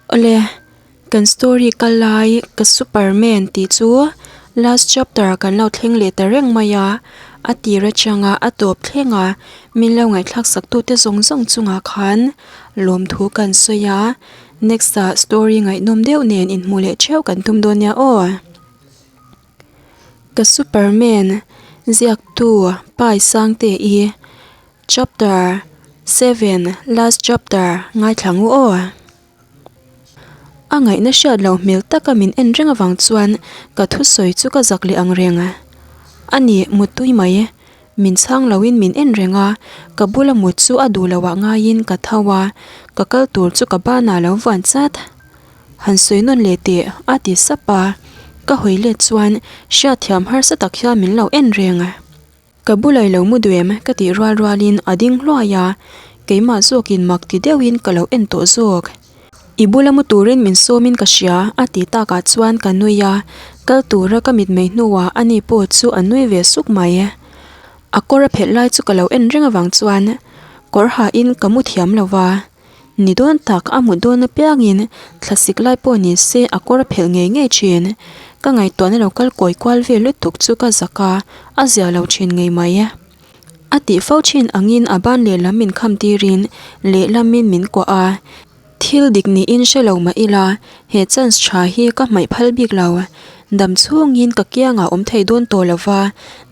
Awle, kan story kal lai ka Superman tih chu last chapter kan lo thleng leh ta reng mai a, a tir atanga a tawp thleng a, min lo ngaihthlak sak tute zawng zawng chungah khan lawmthu kan sawi a, next ah story ngaihnawm deuh nen inhmuh leh theuh kan tum dawn nia aw. Ka Superman ziaktu Pai Sangte-i. Chapter 7 Last Chapter Ngaithla ngu aw. A ngaihna hriat lo hmel taka min en reng avang chuan ka thusawi chu ka zak leh ang reng. A ni muttui mai. Min chhang loin min en reng a, ka bula mut chu a duh loh ah ngaiin ka tho a, ka kal tur chu ka banah lo vuan chat. Han sawi nawn leh teh a ti sap a, ka hawi let chuan hriatthiam harsa tak hian min lo en reng. Ka bulai lo mu duem ka tih rual rualin a ding hluai a, keimah zawkin mak ti deuhin ka lo en tawh zawk. I bula mu turin min sawmin ka hria a ti takah chuan ka nui a, kal tura ka mit mai hnuah ani pawh chu a nui ve suk mai. A kawr a phelh lai chu ka lo en reng avang chuan kawr hain ka mu thiam lo va. Ni dawn tak a hmu dawn apiangin thlasik lai pawh ni se a kawr a phelh ngei ngei thin. Ka ngaihtuahna lo kal kawi kual vel lutuk chu ka zak a, a zia lo thin ngei mai. A tih fo thin angin a ban lehlam min kham tirin lehlamin min kuah a, thil dik niin hre lo mah ila he chance tha hi ka hmaih phal bik lo. Dam chhungin ka kiangah awm thei dawn tawh lo va,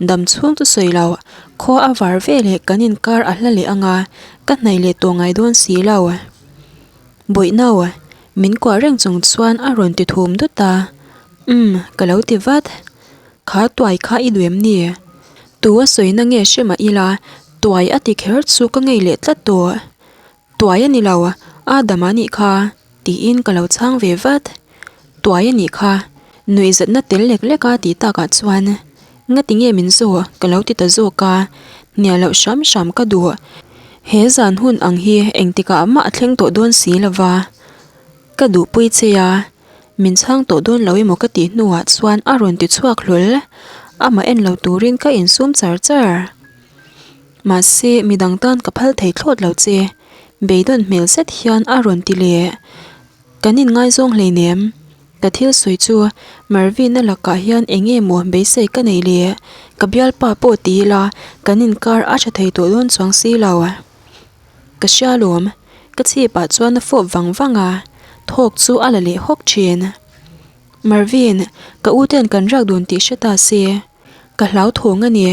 dam chhung chu sawi lo, khua a var veleh kan inkar a hla leh ang a, Ka hnaih leh tawh ngai dawn si lo. Bawih no, min kuah reng chung chuan a rawn ti thum dut a. Umm, ka lo ti vat. Kha tuai kha i duh em ni? Tu a sawina nge hre mah ila, tuai a ti kher chu ka ngei leh tlat tawh. Tuai a ni lo, Adam a nih kha. Tiin ka lo chhang ve vat. Tuai a nih kha, nuihzatna tel lek lek a tih takah chuan ngati nge min zawh ka lo ti ta zawk a, hnial loh hram hram ka duh. He zan hun ang hi engtikah mah a thleng tawh dawn si lo va, ka duhpui che a, min chhang tawh dawn lo emaw ka tih hnuah chuan a rawn ti chhuak hlawl. Amah en lo turin ka insum char char. Mahse midang tan ka phal thei thlawt lo che. Beidawn hmel zet hian a rawn ti leh. Kan inngaizawng hleinem. Ka thil sawi chu Marvin-a lakah hian eng nge maw beisei ka nei le? Ka bialpa pawh ti ila kan inkar a tha thei tawh dawn chuang si lo. Ka hria lawm. Ka chhipah chuan a fawp vang vang a, thawk chu a la leh hawk thin. Marvin, ka u ten kan riak dun tih hre ta se. Ka hlauthawng a ni.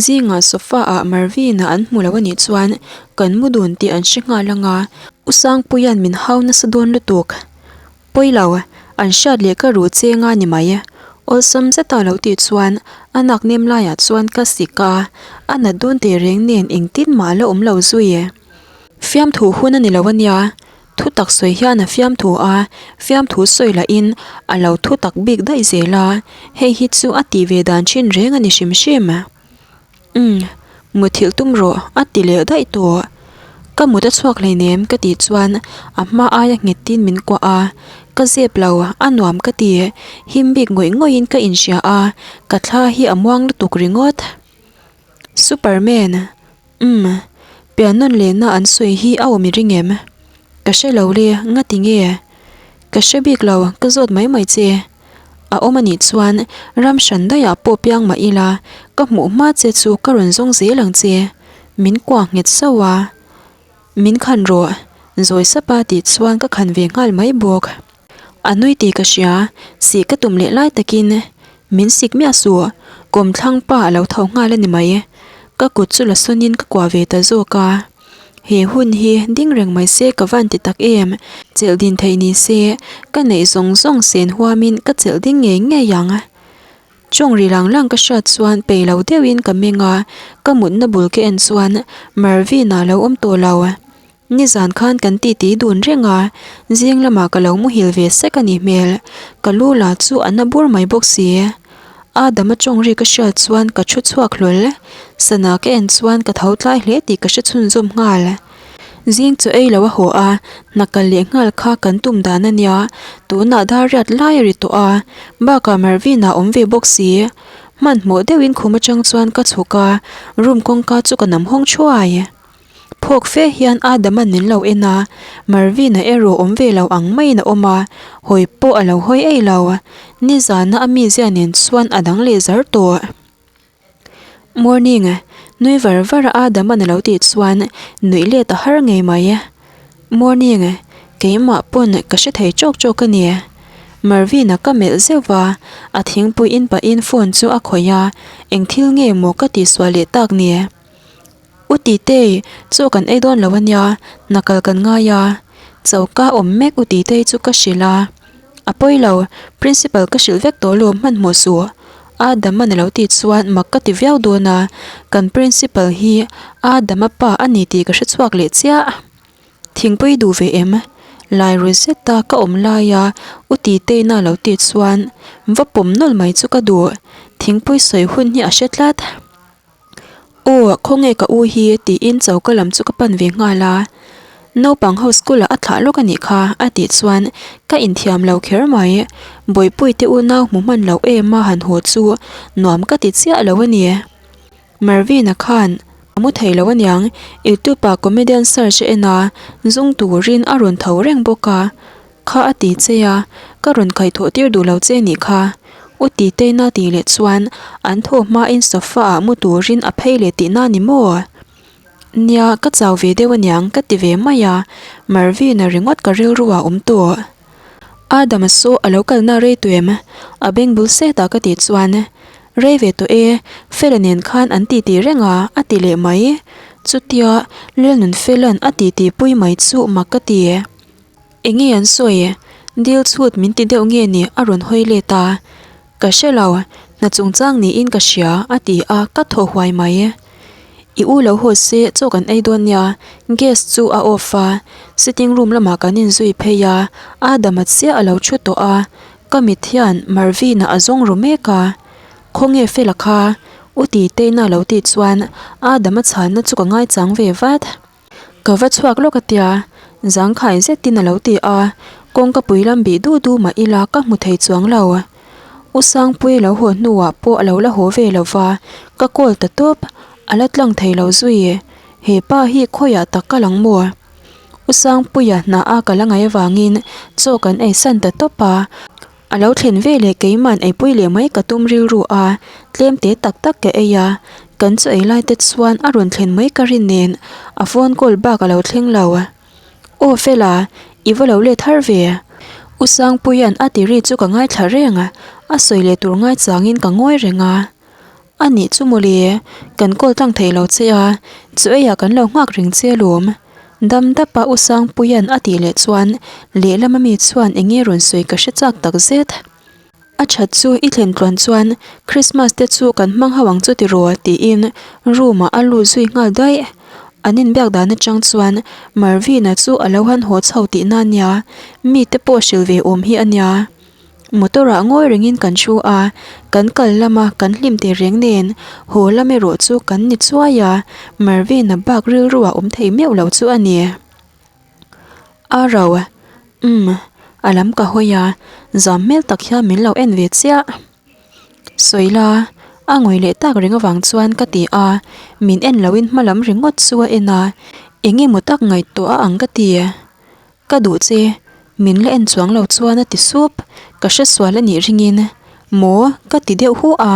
Zingah sofa ah Marvin-a an hmu lo a nih chuan kan mu dun tih an hre nghal ang a, U Sangpuia'n min hau nasa dawn lutuk. Pawi lo, an hriat leh ka ruh cheng a ni mai. Awlsam zeta lo tih chuan a nak nem laiah chuan ka sik a, a nat dawn tehreng nen engtin mah a la awm lo zui. Fiamthu hun a ni lo a nia. Thu tak sawi hian a fiamthu a, fiamthu sawi lahin a lo thu tak bik daih zel a, hei hi chu a tih ve dan thin reng a ni hrim hrim. Umm, muthilh tum rawh a ti leh daih tawh. Ka mut a chhuak hleinem ka tih chuan a hma aia nghetin min kuah a, ka zep lo, a nuam ka ti, him bik ngawih ngawihin ka inhria a, ka thla hi a muang lutuk ringawt. Superman. Umm, piannawn lehna an sawi hi a awm i ring em? Ka hre lo le, ngati nge? Ka hre bik lo, ka zawt mai mai che. A awm anih chuan ram hran daihah pawh piang mah ila, ka hmuh hma che chu ka rawn zawng zel ang che. Min kuah nghet sauh a. Min khan rawh, zawi sapa tih chuan ka khan ve nghal mai bawk. A nui tih ka hria, sih ka tum leh lai takin min sik miah suh, kawmthlang pa a lo tho nghal a ni mai. Ka kut chu la sawnin ka kuah ve ta zawk a. He hun hi ding reng mai se ka van ti tak em, chelh din theih ni se ka neih zawng zawng sen huamin ka chelh ding ngei ngei ang. Chawng ri lang lang ka hriat chuan pei lo deuhin ka meng a, ka mutna bul ka en chuan Marvin-a lo awm tawh lo. Nizan khan kan titi dun reng a, zing lamah ka lo muhil ve sek a nih hmel. Ka lu la chu a na bur mai bawk si. Adam-a tawng ri ka hriat chuan ka thu chhuak hlawl. Sana ka en chuan ka tho tlai hle tih ka hre chhunzawm nghal. Zing chu ei lo a haw a, hna kal leh nghal kha kan tum dan a nia. Tunah dar riat lai a ri tawh a, bakah Marvin-a awm ve bawk si. Hmanhmawh deuhin khum atang chuan ka chhuk a, room kawngka chu ka nam hawng thuai. Phawk fe hian Adama'n min lo en a, Marvin-a erawh awm ve lo ang maiin a awm a, hawi pawh a lo hawi ei lo. Nizana a mizia nen chuan a dang leh zar tawh. Morning, nui var var a Adama'n a lo tih chuan nuih let a har ngei mai. Morning, keimah pawn ka hre thei chawk chawk a ni. Marvin-a ka melh zeuh va, a thingpui in pahin phone chu a khawih a, eng thil nge maw ka tihsual leh tak ni? U Titei, chaw kan ei dawn lo a nia, hna kal kan ngai a. Choka awm mek U Titei chu ka hrilh a. A pawi lo, Principal ka hrilh vek tawh lawm hmanhmawh suh. Adam-a'n a lo tih chuan mak ka ti viau dawn a, kan Principal hi Adam-a pa a ni tih ka hre chhuak leh chiah. Thingpui duh ve em? Lai ru zeta ka awm laia U Titeina lo tih chuan va pawm nawlh mai chu ka duh. Thingpui sawi hun hi a hre tlat. Aw, khawnge ka u hi? tiin choka lam chu ka pan ve nghal a. Naupang ho school ah a thlah lawk a nih kha a tih chuan ka inthiam lo kher mai. Bawihpui te unau hmu hman loh em a han haw chu nuam ka ti chiah lo a ni. Marvin-a khan a mu thei lo aniang, youtube ah comedian search a en a, zung turin a rawn tho reng bawk a. Kha a ti che a, ka rawn kaihthawh tir duh lo che nih kha. U Titeina tih leh chuan an thaw hmain sofa ah mu turin a phei leh tihna ni maw? Nia, ka chau ve deuh aniang ka ti ve mai a, Marvin-a ringawt ka rilru ah awm tawh. Adam-a saw a lo kalna rei tawh em? A beng bul set ah ka tih chuan, Rei ve tawh e, Fela nen khan an titi reng a, a ti leh mai. Chutia Lalnunfela'n a titi pui mai chu mak ka ti. Enge an sawi? Dil chhut min ti deuh nge ni a rawn hawi let a. Ka hre lo, hna chungchang niin ka hria a ti a, ka thaw huai mai. I u lo haw se chaw kan ei dawn nia, gas chu a off a, sitting room lamah kan inzui phei a, Adam-a chiah a lo thu tawh a, ka mit hian Marvin-a a zawng ru mek a. Khawnge Fela kha? U Titeina lo tih chuan Adam-a chhanna chu ka ngaichang ve vat. Ka va chhuak lawk a tia, zangkhai zetin a lo ti a, kawngka pui lam bih du du mah ila ka hmu thei chuang lo. U Sangpui lo haw hnuah pawh a lo la haw ve lo va, ka call ta tawp, a la tlang thei lo zui. He pa hi khawiah tak ka lang maw? U Sangpuia hna a ka la ngaih avangin chaw kan ei san ta tawp a. A lo thlen ve leh keima'n eipui leh mai ka tum rilru a, tlem te tak tak ka ei a, kan chaw ei lai te chuan a rawn thlen mai ka rin nen a phone call bak a lo thleng lo. Aw Fela, i va lo let har ve. U Sangpuia'n a ti ri chu ka ngaithla reng a, a sawi leh tur ngaichangin ka ngawi reng a. A nih chu mawle, kan call tlang thei lo che a, chu eiah kan lo nghak reng che alawm. Dam dapa U Sangpuia'n a tih leh chuan lehlam ami chuan eng nge rawn sawi ka hre chak tak zet. A that chu i thlen tluan chuan Christmas te chu kan hmang ho ang chu tiraw tiin room ah a lut zui nghal daih. An inbiak dan atang chuan Marvin-a chu a lo han haw chho tihna a nia, mite pawh hrilh ve awm hi a nia. Motor ah ngawi rengin kan thu a, kan kal lama kan hlim teh reng nen haw lam erawh chu kan ni chuai a, Marvin-a bak rilru ah awm thei meuh lo chu a ni. A ro, umm, a lam ka hawi a, zam hmel tak hian min lo en ve chiah. Sawi la, a ngawi leh tak reng avang chuan ka ti a, min en loin hma lam ringawt chu a en a, eng emaw tak ngaihtuah a ang ka ti. Ka duh che, min la en chuang lo chuan a ti sup, ka hre sual a nih ringin, Maw? ka ti deuh hu a,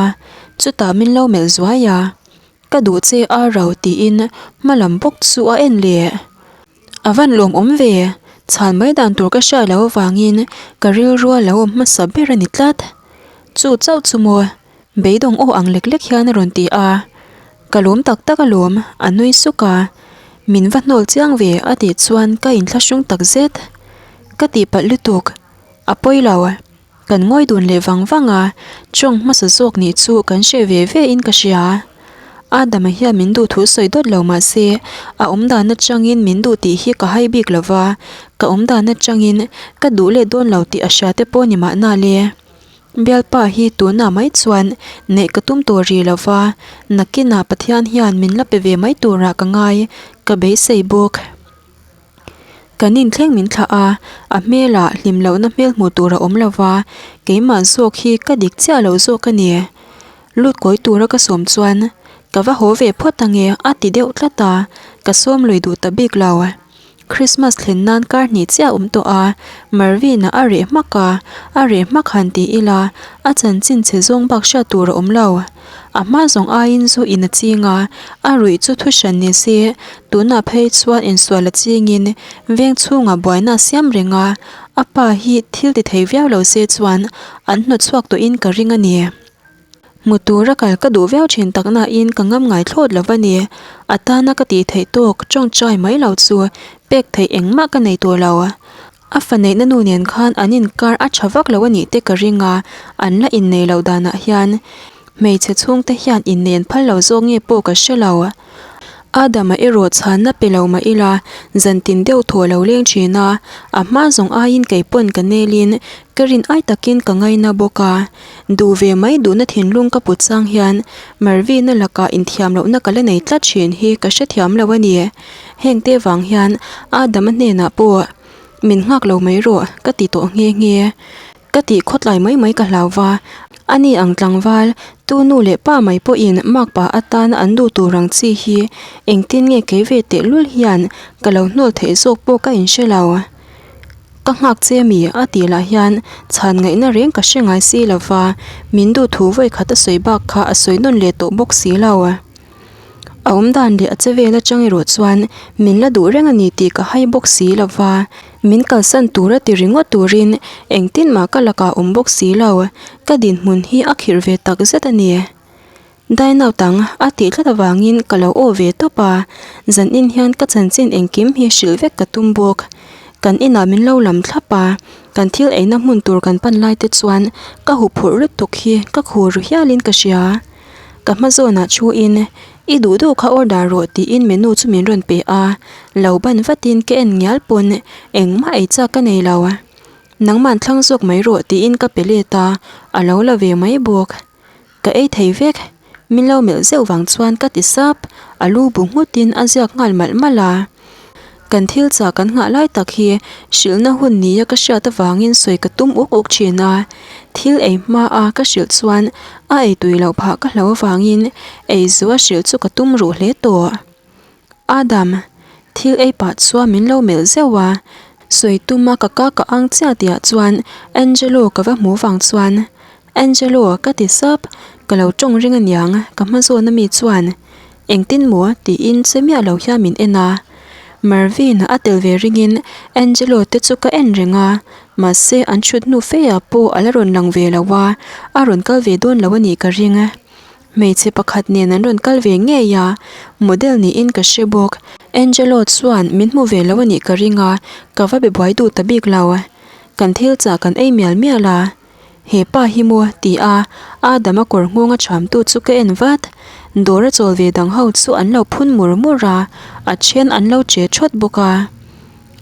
chutah min lo melh zuai a, Ka duh che a ro tiin hma lam bawk chu a en leh. A van lawmawm ve, chhan mai dan tur ka hriat loh avangin ka rilrua lo awm hmasa ber a ni tlat. Chu chauh chu maw? Beidawng aw ang lek lek hian a rawn ti a, Ka lawm tak tak alawm, a nui suk a. Min va hnawl chiang ve a tih chuan ka inthlahrung tak zet. Ka tihpalh lutuk, a pawi lo. Kan ngawi dun leh vang vang a, tawng hmasa zawk nih chu kan hreh ve ve in ka hria. Adama hian min duh thu sawi dawt lo mah se, a awmdan atangin min duh tih hi ka hai bik lo va, ka awmdan atangin ka duh let dawn lo tih a hria te pawh ni mahna le. Bialpa hi tunah mai chuan neih ka tum tawh rih lo va, nakinah Pathian hian min la pe ve mai turah ka ngai, ka beisei bawk. Kan inthleng min thlah a, a hmelah hlim lohna hmel hmuh tur a awm lo va, keimah zawk hi ka dik chiah lo zawk a ni. Lut kawi tura ka sawm chuan. Ka va haw ve phawt ange a ti deuh tlat a, ka sawm lui duh ta bik lo. Christmas thlen nan kar hnih chiah a awm tawh a, Marvin-a a reh hmak a, a reh hmak han ti ila a chanchin chhe zawng bak hriat tur a awm lo. A hma zawng aiin zu in a ching a, a ruih chu thu hran ni se, tunah phei chuan insual a chingin veng chhungah buaina a siam reng a, a pa hi thil ti thei viau lo se chuan an hnawtchhuak tawhin ka ring a ni. Hmu tura kal ka duh viau thin tak nain ka ngam ngai thlawt lo a ni. A tana ka tih theih tawk tawngtai mai lo chu pek theih engmah ka nei tawh lo. A fa neihna nu nen khan an inkar a tha vak lo a nih te ka ring a, an la innei loh danah hian hmeichhe chhungte hian inneih an phal lo zawk nge pawh ka hre lo. Adama erawh chhanna pe lo mah ila zantin deuh thaw lo leng thin a, a hma zawng aiin kei pawn ka nelin ka rin ai takin ka ngaina bawk a. Duh ve mai duhna thinlung ka put chang hian Marvina lakah inthiam lohna ka la nei tlat thin hi ka hrethiam lo a ni. Hengte vang hian Adama hnenah pawh min nghak lo mai rawh ka ti tawh nghe nghe. Ka tih khawtlai mai mai ka hlau va, ani ang tlangval, tu nu leh pa mai pawhin makpa atana an duh tur ang chi hi engtin nge kei ve tehlul hian ka lo hnawl theih zawk pawh ka inhre lo. Ka nghak che mi a tih lah hian chhan ngaihna reng ka hre ngai si lo va, min duh thu vawi khat a sawi bak kha a sawi nawn leh tawh bawk si lo. A awm dan leh a che vel atang erawh chuan min la duh reng a ni tih ka hai bawk si lo va, min kalsan tura ti ringawt turin engtin mah ka lakah awm bawk si lo, ka dinhmun hi a khirh ve tak zet a ni. Dai nautang a tih tlat avangin ka lo aw ve tawp a, zanin hian ka chanchin engkim hi hrilh vek ka tum bawk. Kan inah min lo lam thlap a, kan thil eina hmun tur kan pan lai te chuan ka huphurh lutuk hi ka khur ru hialin ka hria. Ka hma zawnah thuin I duh duh kha order rawh tiin menu chu min rawn pe a, lo ban vatin ka en ngial pawn engmah ei chak ka nei lo. Nangman thlang zawk mai rawh tiin ka pe let a, a lo la ve mai bawk. Ka ei thei vek, min lo melh zeuh vang chuan ka ti sap, a lu bu nghutin a ziak nghal malh malh a. Kan thil chah kan nghah lai tak hi hrilhna hun nia ka hriat avangin sawi ka tum uk uk thin a, thil ei hma a ka hrilh chuan a ei tui loh phah ka hlo avangin ei zu a hrilh chu ka tum ruh hle tawh. Adam, thil ei pah chuan min lo melh zeuh a, sawi tuma ka ka ka ang chiah tihah chuan Angelo ka va hmu vang chuan Angelo ka ti sap, ka lo tawng ring aniang ka hma zawn ami chuan engtin maw tiin che miah lo hian min en a, Marvin a tel ve ringin Angelo te chu ka en reng a, mahse an thut hnu fe ah pawh a la rawn lang ve lo a, a rawn kal ve dawn lo anih ka ring. Hmeichhe pakhat nen an rawn kal ve ngei a, model niin ka hre bawk. Angelo chuan min hmu ve lo a nih ka ring a, ka va be buai duh ta bik lo. Kan thil chah kan ei mial mial a, He pa hi maw? ti a, Adam a kawr nghawng a thiamtu chu ka en vat. Dawr a chawl ve dang ho chu an lo phun mur mur a, a then an lo che thawt bawk a.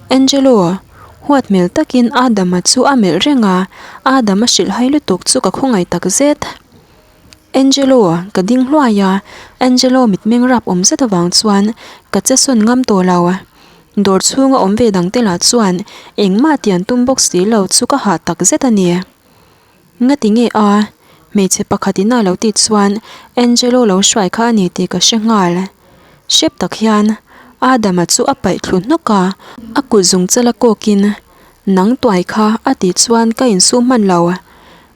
Angelo, huat hmel takin Adam-a chu a melh reng a, Adam-a hrilhhai lutuk chu ka khawngaih takzet. Angelo, ka ding hluai a, Angelo mitmeng rap awm zet avang chuan ka che sawn ngam tawh lo. Dawr chhunga awm ve dang te lah chuan engmah ti an tum bawk si lo chu ka hah tak zet a ni. Ngati nge a? Hmeichhe pakhat in a lo tih chuan Angelo lo hruai kha a ni tih ka hre nghal. Hrep tak hian Adama chu a paih thlu hnawk a, a kut zung chala kawkin Nang tuai kha a tih chuan ka insum hman lo.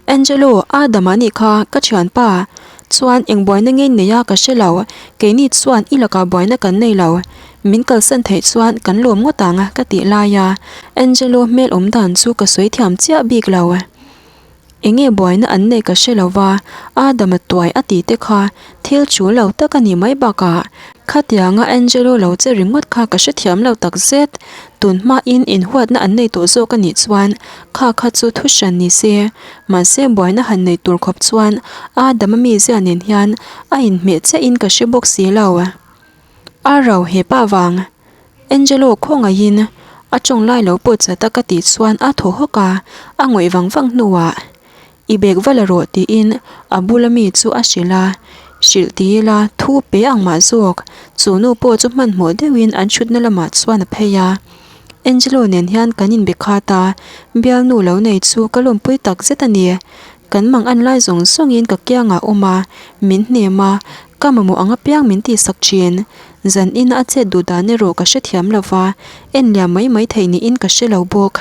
Angelo, Adam a nih kha, ka thianpa. Chuan eng buaina ngei nei a ka hre lo, keini chuan i lakah buaina kan nei lo. Min kalsan theih chuan kan lawm ngawt ang ka tih lai a, Angelo hmel awm dan chu ka sawi thiam chiah bik lo. Enge buaina an neih ka hre lo va, Adam a tuai a tih te kha thil chu lo tak a nih mai bakah khatianga Angelo lo che ringawt kha ka hrethiam lo takzet. Tun hmain inhuatna an nei tawh zawk a nih chuan kha kha chu thu hran ni se, mahse buaina han nei tur khawp chuan Adama mizia nen hian a inhmeh chiahin ka hre bawk si lo. A rau he pa vang. Angelo khawngaihin a tawng lai lo pawh chat a ka tih chuan a thaw hawk a, a ngawih vang vang hnuah. I bag va la rawh tiin a bula mi chu a hrilh a, hrilh ti ila thu pe ang mah zawk, chu nu pawh chu hmanhmawh deuhin an thutna lamah chuan a phei a. Angelo nen hian kan inbe khat a, bialnu lo nei chu ka lawmpui tak zet a ni. Kan mang an lai zawng zawngin ka kiangah awm a, min hnem a. Ka mamawh ang apiang min tihsak thin. Zan ina a chet duh dan erawh ka hrethiam lo va, en liam mai mai theih niin ka hre lo bawk.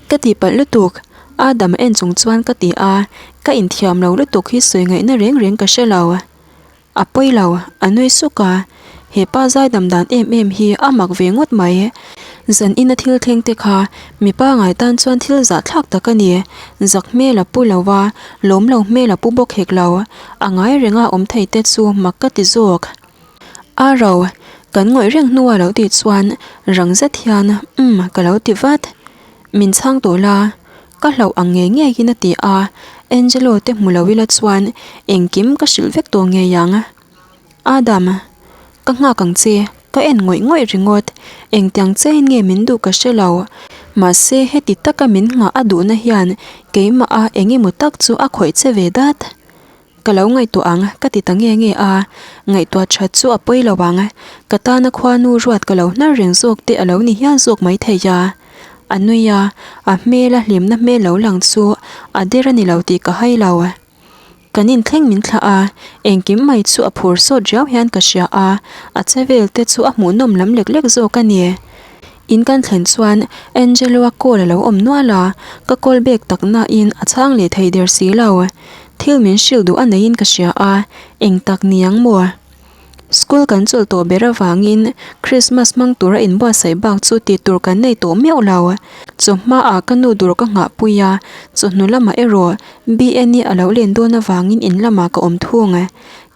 Ka tihpalh lutuk, Adam a en chung chuan ka ti a, ka inthiam lo lutuk hi sawi ngaihna reng reng ka hre lo. A pawi lo, a nui suk a. He pa zaidam dan em em hi a mak ve ngawt mai. Zan ina thil thleng te kha mipa ngai tan chuan thil zahthlak tak a ni. Zak hmel a pu lo a, lawm lo hmel a pu bawk hek lo. A ngai renga awm thei te chu mak ka ti zawk. A ro, kan ngawih reng hnua lo tih chuan rang zet hian umm ka lo ti vat. Min chhang tawh la, ka hlauh ang ngei ngeiin a ti a, Angelo te hmu lo ila chuan engkim ka hrilh vek tawh ngei ang. Adam, ka nghak ang che, ka en ngawih ngawih ringawt, engtiang chiahin nge min duh ka hre lo, mahse heti taka min nghah a duhna hian keimah a eng emaw tak chu a khawih che ve dat. Ka lo ngaihtuah ang, ka ti ta nge nge a, ngaihtuah that chu a pawi lo ang, ka tana khuanu ruat ka lo hnar reng zawk te a lo ni hial zawk mai thei a. A nui a, a hmela hlimna hmel lo lang chu a der a ni lo tih ka hai lo. Kan inthleng min thlah a, engkim mai chu a phur sawt riau hian ka hria a, a che vel te chu a hmuhnawm lam lek lek zawk a ni. In kan thlen chuan Angelo-a call a lo awm nual a, ka call back tak nain a chhang leh thei der si lo. Thil min hrilh duh a neiin ka hria a, eng tak ni ang maw? School kan chawlh tawh ber avangin Christmas hmang tura inbuatsaih bak chu tih tur kan nei tawh miauh lo. Chawhmaah ka nu dur ka nghahpui a, chawhnu lamah erawh BN-i a lo len dawn avangin in lamah ka awm thung.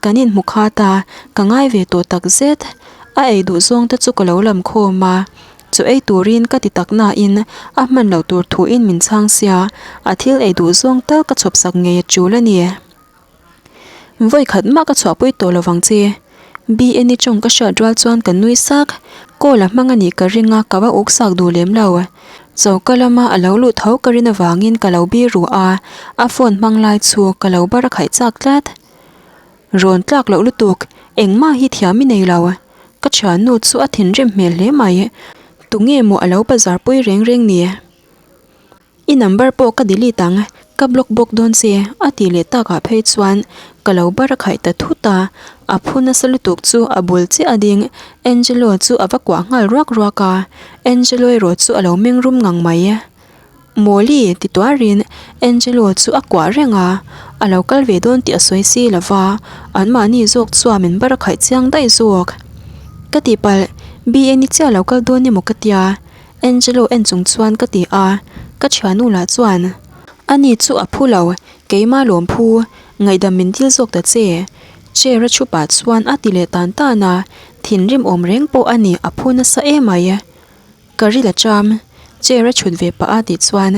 Kan inhmu khat a, ka ngai ve tawh tak zet. A ei duh zawng te chu ka lo lam khawm a, Chaw ei turin ka ti tak nain a hman loh tur thuin min chhang sia, a thil ei duh zawng tal ka chhawp sak ngei a tul a ni. Vawi khat mah ka chhuahpui tawh lo vang che. BN-i tawng ka hriat rual chuan ka nui sak, call a hmang a nih ka ring a, ka va uk sak duh lem lo. Choka lama a lo luh tho ka rin avangin ka lo bi ru a, a phone hmang lai chu ka lo bar a khaih chak tlat. Rawn tlak loh lutuk, engmah hi thiam i nei lo. Ka thiannu chu a thinrim hmel hle mai. Tunge maw a lo bazar pui reng reng ni? I number pawh ka delete ang, ka block bawk dawn che, a tih leh takah phei chuan ka lo bar a khaih ta thut a. A phu nasa lutuk chu a bul chiah a ding, Angelo chu a va kuah nghal ruak ruak a. Angelo erawh chu a lo meng rum ngang mai. Mawli ti tuarin Angelo chu a kuah reng a, a lo kal ve dawn tih a sawi si lo va, anmahni zawk chuan min bar a khaih chiang daih zawk. Ka tihpalh, BN-i chiah lo kal dawn emaw ka tia, Angelo en chung chuan ka ti a, ka thiannu lah chuan, Ani chu a phu lo, keimah lawm phu, ngaihdam min dil zawk ta che. Chair a thu pah chuan a ti leh tan tan a, thinrim awm reng pawh a ni a phu nasa emai. Ka ril a cham, chair a chhut ve pah a tih chuan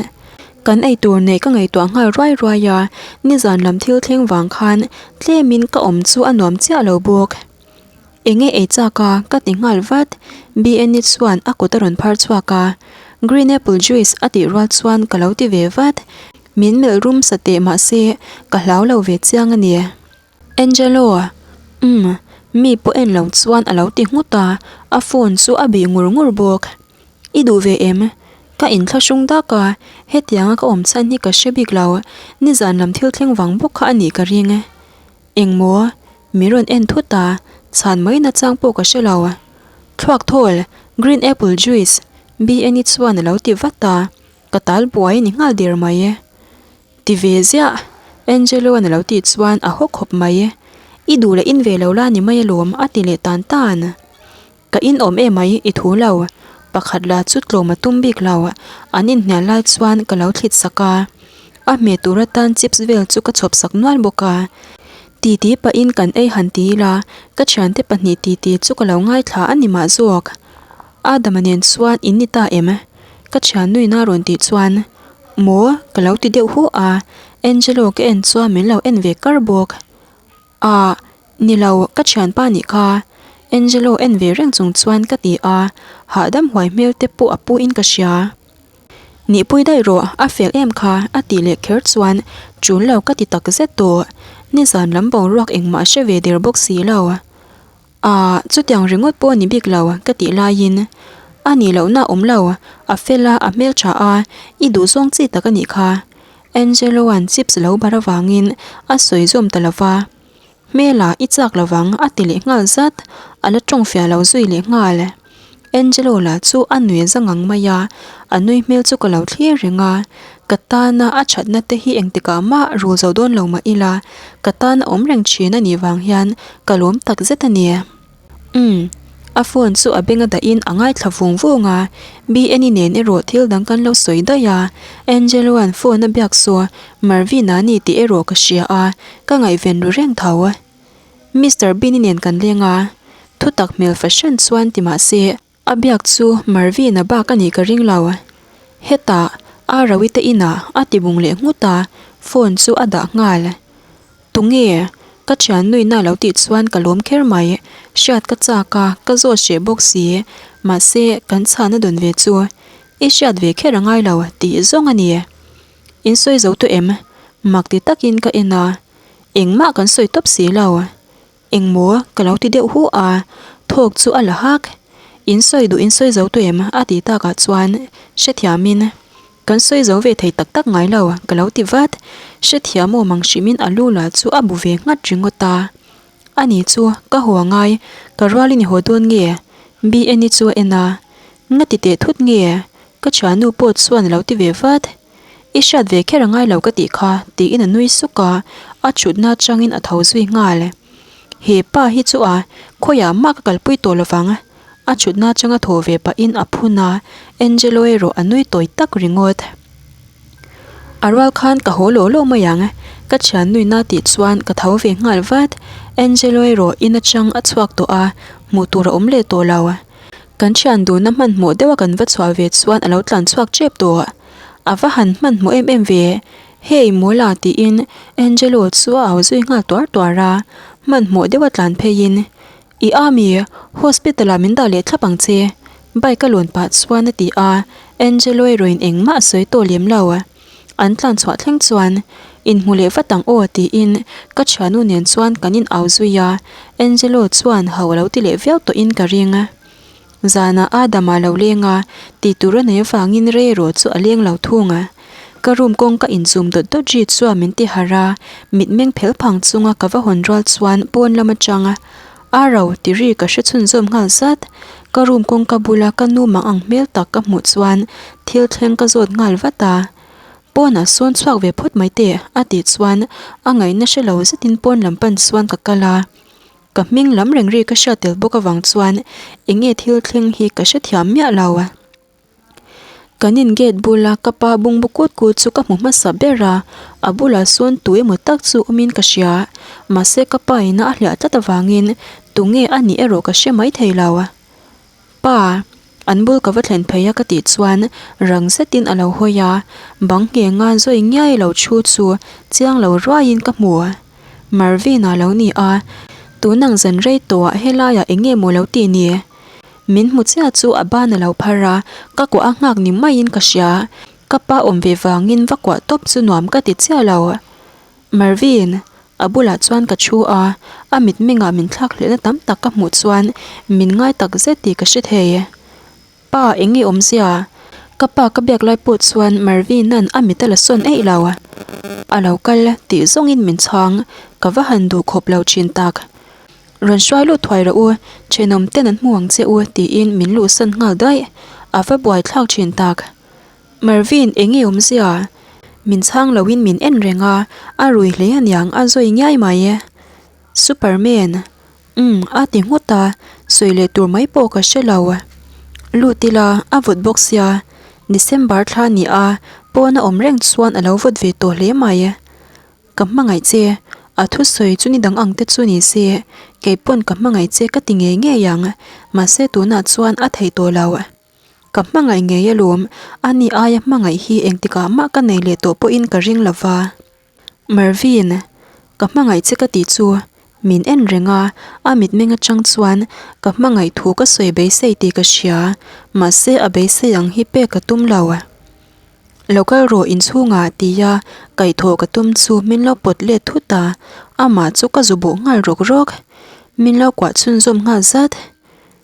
kan ei tur neih ka ngaihtuah nghal ruai ruai a, nizan lam thil thleng vang khan tlemin ka awm chu a nuam chiah lo bawk. Enge ei chak a ka ti nghal vat, BNI chuan a kut a rawn phar chhuak a, green apple juice a tih rual chuan ka lo ti ve vat, min melh rum sa teh mahse ka hlau lo ve chiang a ni. Angelo, Umm, mi pawh en lo chuan a lo ti nghut a, a phone chu a bih ngur ngur bawk. I duh ve em? Ka inthlahrung dak a, hetianga ka awm chhan hi ka hre bik lo, nizan lam thil thleng vang bawk kha a nih ka ring. Engmaw? Mi rawn en thut a, chhan mai nachang pawh ka hre lo. Thluak thawl, green apple juice, BN-i chuan a lo ti vat a, ka tal buai a ni nghal der mai. Ti ve ziah, Angelo-a'n a lo tih chuan a haw khawp mai. I duh leh in ve lo la ni mai alawm, a ti leh tan tan. Ka in awm em mai, i thu lo. Pakhat la chu tlawm a tum bik lo. An inhnial lai chuan ka lo thlit sak a. A hmeh tur atan chips vel chu ka chhawp sak nual bawk a. Titi pahin kan ei han ti ila, ka thiante pahnih titi chu ka lo ngaithla a ni mah zawk. Adama nen chuan in ni ta em? Ka thiannuin a rawn tih chuan. Maw? Ka lo ti deuh hu a, Angelo ka en chuan min lo en ve kar bawk. Ah, ni lo, ka thianpa nih kha. Angelo en ve reng chung chuan ka ti a, hahdam huai hmel te pawh a pu in ka hria. Nihpui daih rawh, a fel em kha, a tih leh kher chuan tul lo ka ti tak zet tawh. Nizan lam boruak engmah hre ve der bawk si lo. Aah, chutiang ringawt pawh a ni bik lo ka tih laiin a nih lohna a awm lo, a fel a, a hmeltha a, i duhzawng chi tak a nih kha. Angelo-a'n chips lo bar avangin a sawi zawm ta lo va. Hmela i chak lovang a ti leh nghal zat, a la tawng fiah lo zui leh nghal. Angelo lah chu a nui za ngang mai a, a nui hmel chu ka lo thlir reng a, ka tana a thatna te hi engtikah mah rul zo dawn lo mah ila, ka tana awm reng thin a nih vang hian ka lawm tak zet a ni. Umm, a phone chu a beng a dahin a ngaithla vung vung a, BNi nen erawh thil dang kan lo sawi daih a, Angelo-a'n phone a biak saw Marvin-a ni tih erawh ka hria a, ka ngaihven ru reng tho. Mister Bean-i nen kan leng a, thutak hmel fahran chuan ti mah se, a biak chu Marvin-a bak a nih ka ring lo. Hetah, a Rawi te inah a ti bung leh nghut a, phone chu a dah nghal. Tunge? Ka thian nuihna lo tih chuan ka lawm kher mai. Hriat ka chak a, ka zawt hreh bawk si. Mahse, kan chhana dawn ve chu i hriat ve kher a ngai lo tih zawng a ni. In sawi zo tawh em? Mak ti takin ka en a. Engmah kan sawi tawp si lo. Engmaw? Ka lo ti deuh hu a, thawk chu a la hak. In sawi duh in sawi zo tawh em? A ti takah chuan hrethiamin, Kan sawi zo ve thei tak tak ngai lo, ka lo ti vat. Hrethiam awm ang hrimin a lu lah chu a bu ve nghat ringawt a. Ani chu ka haw angai, ka rualin i haw dawn nge? BNi chu a en a. Nga ti teh thut nge? Ka thiannu pawh chuan a lo ti ve vat. I hriat ve kher a ngai lo ka tih kha, tiin a nui suk a, a thutna atangin a tho zui nghal. He pa hi chu a, khawiah mah ka kalpui tawh lovang. A thutna atanga thaw ve pahin a phun a, Angelo erawh a nui tawi tak ringawt. A rual khan ka haw lawh lawh mai ang, ka thian nuihna tih chuan ka tho ve nghal vat. Angelo erawh in atang a chhuak tawh a, hmuh tur a awm leh tawh lo. Kan thian duhna hmanhmawh deuha kan va chhuah ve chuan a lo tlan chhuak tep tawh. A va han hmanhmawh em em ve, Hey Mawla tiin Angelo chu a au zui nghal tuar tuar a, hmanhmawh deuha tlan pheiin, I a mi, hospital ah min dah leh thlap ang che, bike a lawn pah chuan a ti a, Angelo erawhin engmah a sawi tawh lem lo. An tlan chhuah thleng chuan, Inhmu leh vat ang aw tiin ka thiannu nen chuan kan in au zui a, Angelo chuan ho a lo ti leh viau tawhin ka ring. Zanah Adam-a lo leng a, tih tur a nei avangin rei erawh chu a leng lo thung a. Ka room kawngka inchum dawt dawt ri chuan min ti harh a, mitmeng phel phang chunga ka va hawn rual chuan pawn lam atang a Arrow ti ri ka hre chhunzawm nghal zat. Ka room kawngka bula ka nu mang ang hmel tak ka hmuh chuan thil thleng ka zawt nghal vat a. Pawnah sawn chhuak ve phawt mai teh a tih chuan a ngaihna hre lo zetin pawn lam pan chuan ka kal a. Ka hming lam reng ri ka hriat tel bawk avang chuan eng nge thil thleng hi ka hrethiam miah lo. Kan in gate bula ka pa bungbu kut kut chu ka hmu hmasa ber a, a bulah sawn tu emaw tak chu awmin ka hria. Mahse ka pa ina a hliah tlat avangin tunge a nih erawh ka hre mai thei lo. Pa, an bul ka va thlen phei a ka tih chuan rang zetin a lo hawi a, bang nghenga zawi ngiai lo thu chu chiang lo ruaiin ka hmu. Marvin-a lo ni a, tunang zan rei tawhah helaiah eng nge maw lo tih ni? Min hmu chiah chu a ban a lo phar a, ka kuah a nghak ni maiin ka hria. Ka pa awm ve vangin va kuah tawp chu nuam ka ti chiah lo. Marvin, a bulah chuan ka thu a, a mitmengah min thlak hlehna tam tak ka hmuh chuan min ngai tak zet tih ka hre thei. Pa, eng nge awmzia? Ka pa ka biak lai pawh chuan Marvin-a'n a mit a la sawn eih lo. A lo kal tih zawngin min chhang, ka va han duh khawp lo thin tak. Rawn hruai lut thuai rawh u, thenawm ten an hmu ang che u tiin min luhsan nghal daih. A va buai thlak thin tak. Marvin, eng nge awmzia? Min chhang loin min en reng a, a rui hle aniang a zawi ngiai mai. Superman, umm a ti nghut a, sawi leh tur mai pawh ka hre lo. Lut ila, a vawt bawk sia, December thla ni a, pawn a awm reng chuan a lo vawt ve tawh hle mai. Ka hmangaih che, a thusawi chu ni dang ang te chu ni se, kei pawn ka hmangaih che ka ti ngei ngei ang, mahse tunah chuan a theih tawh lo. Ka hmangaih ngei alawm, ani aia hmangaih hi engtikah mah ka nei leh tawh pawhin ka ring lo va. Marvin, ka hmangaih che ka tih chu min en reng a, a mitmeng atang chuan ka hmangaih thu ka sawi beisei tih ka hria, mahse a beisei ang hi pek ka tum lo. Lo kal rawh inchhungah tia kaihthawh ka tum chu min lo pawt let thut a, amah chu ka zu bawh nghal rawk rawk. Min lo kuah chhunzawm nghal zat.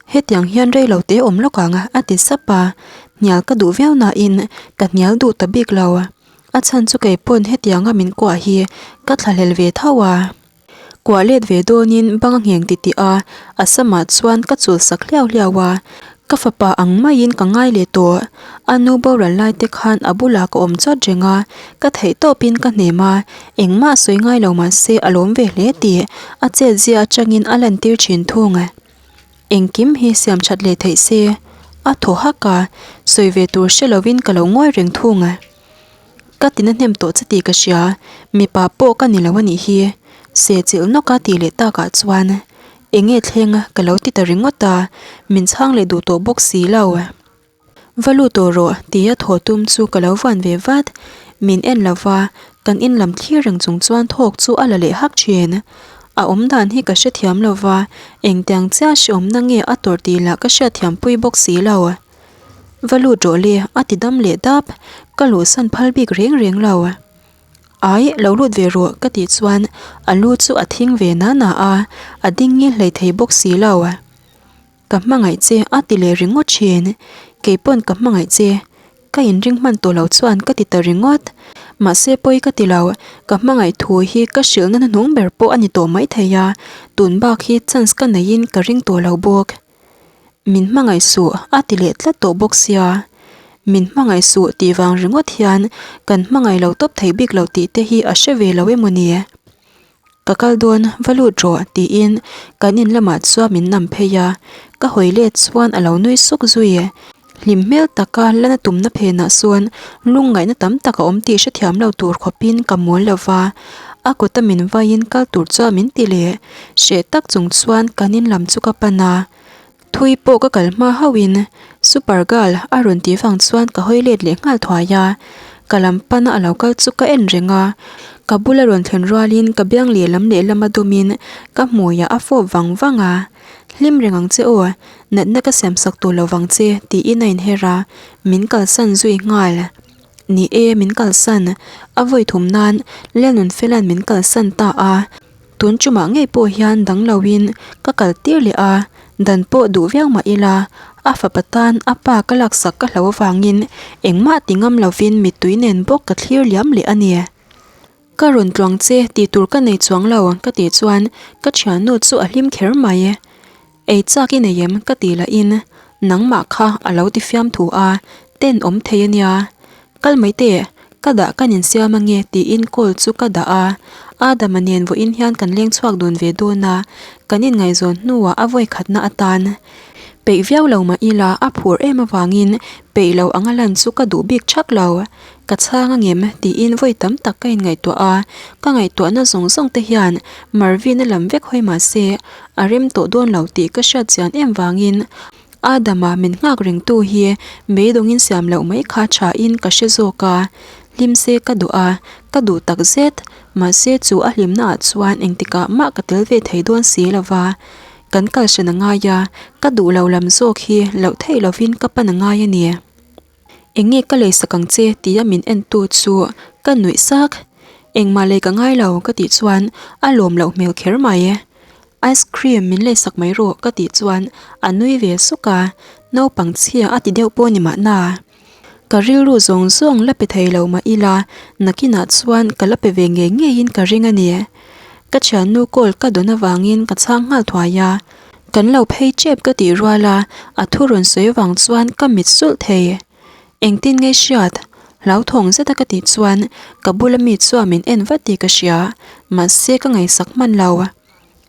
Hetiang hian rei lo te awm lawk ang a ti sap a, hnial ka duh viau nain ka hnial duh ta bik lo. A chhan chu kei pawn hetianga min kuah hi ka thlahlel ve tho a. Kuah let ve dawnin bang a ngheng titih a, a samah chuan ka chul sak hliau hliau a. Ka fapa ang maiin ka ngai leh tawh. A nu boral lai te khan a bulah ka awm chawt reng a, ka theih tawpin ka hnem a, engmah sawi ngai lo mah se a lawm ve hle tih a chet zia atangin a lantir thin thung. Engkim hi siam that leh theih se a thaw hak a, sawi ve tur hre lovin ka lo ngawi reng thung. Ka tina hnem tawh che tih ka hria, mipa pawh ka ni lo a nih hi. Se chilh nawk a tih leh takah chuan eng nge thleng ka lo ti ta ringawt a, min chhang leh duh tawh bawk si lo. Va lut tawh rawh tia thaw tum chu ka lo vuan ve vat. Min en lo va, kan in lam thlir reng chung chuan thawk chu a la leh hak thin. A awm dan hi ka hrethiam lo va, engtiang chiah hreawmna nge a tawrh tih lah ka hriatthiampui bawk si lo. Va lut rawh le, a ti dam leh dap. Ka luhsan phal bik reng reng lo. Ai, lo lut ve rawh ka tih chuan a lu chu a thing ve na na a, a ding ngil hlei thei bawk si lo. Ka hmangaih che a ti leh ringawt thin. Kei pawn ka hmangaih che. Ka inring hman tawh lo chuan ka ti ta ringawt. Mahse pawi ka ti lo, ka hmangaih thu hi ka hrilhna hnuhnung ber pawh a ni tawh maithei a, tun bak hi chance ka neihin ka ring tawh lo bawk. Min hmangaih suh a ti leh tlat tawh bawk sia. Min hmangaih suh tih vang ringawt hian kan hmangaih lo tawp thei bik lo tih te hi a hre ve lo emaw ni? Ka kal dawn va lut rawh tiin kan in lamah chuan min nam phei a, ka hawi let chuan a lo nui suk zui. Hlim hmel taka lana tumna phenah sawn lungngaihna tam tak a awm tih hrethiam lo tur khawpin ka mawl lo va, a kuta min vaiin kal tur chuan min ti leh. Hreh tak chung chuan kan in lam chu ka pan a, thui pawh ka kal hma hauhin Super Girl a rawn tih vang chuan ka hawi let leh nghal thuai a, ka lam pana a lo kal chu ka en reng a, ka bula rawn thlen rualin ka biang lehlam lehlam a dawmin ka hmuiah a fawp vang vang a. Hlim reng ang che aw, natna ka siam sak tawh lo vang che tiin a inher a, min kalsan zui nghal. Ni e, min kalsan. A vawi thum nan Lalnunfela'n min kalsan ta a, tun tumah ngei pawh hian dang loin ka kal tir leh a, dan pawh duh viau mah ila, a fapa tan a pa ka laksak ka hlo avangin engmah ti ngam lovin mittui nen bawk ka thlir liam leh a ni. Ka rawn tluang che tih tur ka nei chuang lo ka tih chuan ka thiannu chu a hlim kher mai. Ei chak i nei em ka tih lahin nangmah kha a lo ti fiam thu a, ten awm thei a nia. Kal mai teh, ka dah kan insiam ange tiin call chu ka dah a. Adama nen vawiin hian kan leng chhuak dun ve dawn a, kan inngaihzawn hnuah a vawi khatna atan peih viau lo mah ila a phur em avangin peih lo anga lan chu ka duh bik thak lo. Ka chhang a ngem tiin vawi tam tak ka inngaihtuah a, ka ngaihtuahna zawng zawng te hian Marvin-a lam vek hawi mah se a rem tawh dawn lo tih ka hriat chian em vangin Adam-a min nghak rengtu hi beidawngin siam loh mai kha thain ka hre zawk a, hlim se ka duh a, ka duh tak zet, mahse chu a hlimnaah chuan engtikah mah ka tel ve thei dawn si lo va, kan kalhran a ngai a, ka duh lo lam zawk hi loh theih lovin ka pan a ngai a ni. Eng nge ka leisak ang che tia min en tu chu ka nuih sak. Engmah lei ka ngai lo ka tih chuan a lawm loh hmel kher mai. Ice cream min leisak mai rawh ka tih chuan a nui ve suk a, naupang chhia a ti deuh pawh ni mahna. Ka rilru zawng zawng la pe thei lo mah ila nakinah chuan ka la pe ve ngei ngeiin ka ring a ni. Ka thiannu call ka dawn avangin ka chhang nghal thuai a. Kan lo phei tep ka tih rual a, a thu rawn sawi avang chuan ka mit sulh thei. Engtin nge hriat? Hlauthawng zeta ka tih chuan ka bula mi chuan min en vat tih ka hria, mahse ka ngaihsak hman lo.